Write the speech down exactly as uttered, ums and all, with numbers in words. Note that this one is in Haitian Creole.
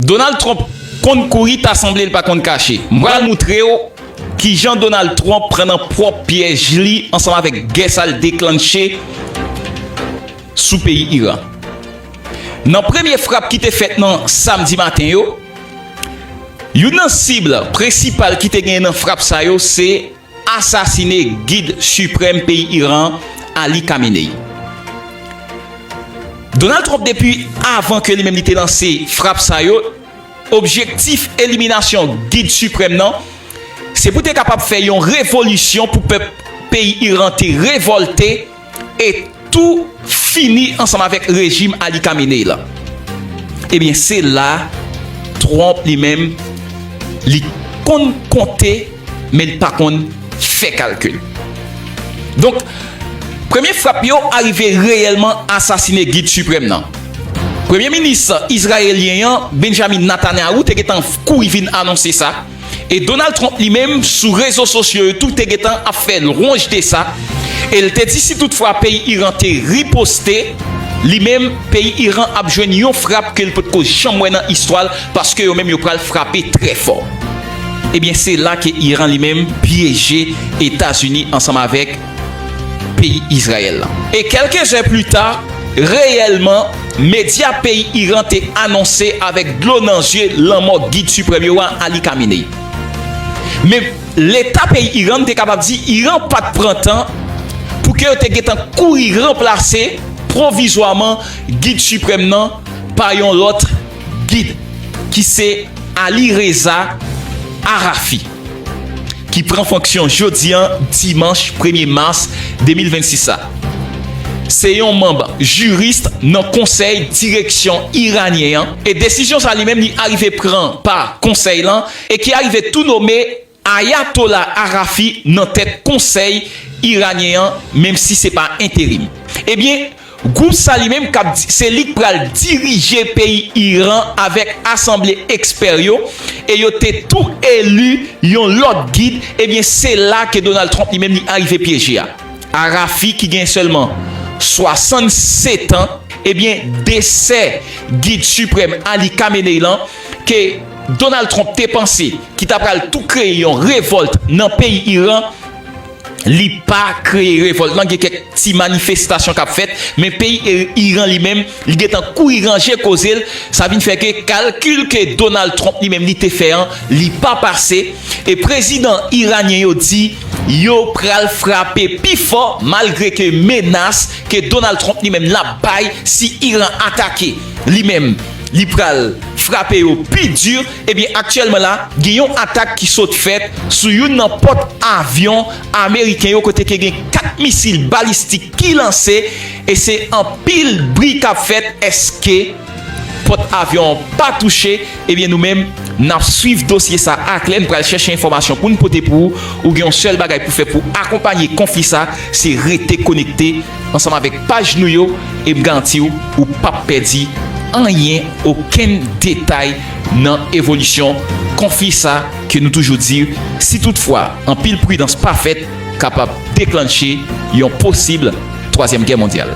Donald Trump konn kouri, ta sanble l pa konn kache. M pral moutre w kijan Donald Trump pran nan pwòp pyèj li ansanm avèk gè sa l deklanche sou peyi Iran. Nan premye frap ki te fèt nan samdi maten yo, youn nan sib prensipal ki te genyen nan frap sa yo se asasine gid siprèm peyi Iran, Ali Khamenei. Donald Trump, depi avan ke li menm li te lanse frap sa yo, objektif eliminasyon gid siprèm nan, se pou te kapab fè yon revolisyon pou pèp peyi Iran te revòlte e tou fini ansanm avèk rejim Ali Khamenei la. Ebyen, se la Trump li menm, li konn konte, men li pa konn fè kalkil. Donk, premye frap yo arive reyèlman asasine gid siprèm nan. Premye minis izrayelyen an, Benjamin Netanyahu, te gentan kouri vin anonse sa. E Donald Trump li menm, sou rezo sosyo yo tou, te gentan ap fè lwanj de sa. E l te di si toutfwa peyi Iran te riposte, li menm, peyi Iran ap jwenn yon frap ke l potko janm wè nan istwa l, paske yo menm yo pral frape trè fò. Ebyen, se la ke Iran li menm pyeje Etazini ansanm avèk peyi Izrayèl la. E kèlke zè pli ta, reyèlman, medya peyi Iran te anonse avèk dlo nan zye lanmò gid siprèm yo a, Ali Khamenei. Men Leta peyi Iran te kapab di Iran pa t pran tan pou ke yo te gentan kouri ranplase pwovizwaman gid siprèm nan pa yon lòt gid ki se Ali Reza Arafi, ki pran fonksyon jodi a, dimanch premye mas de mil vennsis la. Se yon manm jiris nan konsèy direksyon iranyen an, e desizyon sa li menm li arive pran pa konsèy lan e ki arive tou nome Ayatollah Arafi nan tèt konsèy iranyen an, menm si se pa enterim. Ebyen, gwoup sa li menm k ap di, se li k pral dirije peyi Iran avèk asanble ekspè yo, e yo te tou eli yon lòt gid, ebyen, se la ke Donald Trump li menm li arive pyeje a. Arafi ki gen sèlman swasannsèt an, ebyen, desè gid siprèm Ali Khamenei lan, ke Donald Trump te panse ki ta pral tou kreye yon revòlt nan peyi Iran, li pa kreye revòlt lan, gen kèk ti manifestasyon k ap fèt, men peyi Iran li menm, li gentan kouri ranje koze l, sa vin fè ke kalkil ke Donald Trump li menm li te fè an, li pa pase, e prezidan iranyen yo di yo pral frape pi fò, malgre ke menas ke Donald Trump li menm l ap bay si Iran atake li menm, li pral frape yo pi di. Ebyen, aktyèlman la, gen yon atak ki sot fèt sou youn nan pòt avyon ameriken yo, kote ke gen kat misil balistik ki lanse, e se anpil bri k ap fèt. Èske pòt avyon an pa touche? Ebyen, nou menm, n ap swiv dosye sa aklè, n pral chèche enfòmasyon pou n pote pou ou. Ou gen yon sèl bagay pou fè pou akonpanye konfli sa, se rete konekte ansanm avèk paj nou yo, e m garanti w, ou p ap pèdi anyen, okenn detay nan evolisyon konfli sa, ke nou toujou di, si toutfwa anpil pridans pa fèt, kapab deklanche yon posib twazyèm gè mondyal.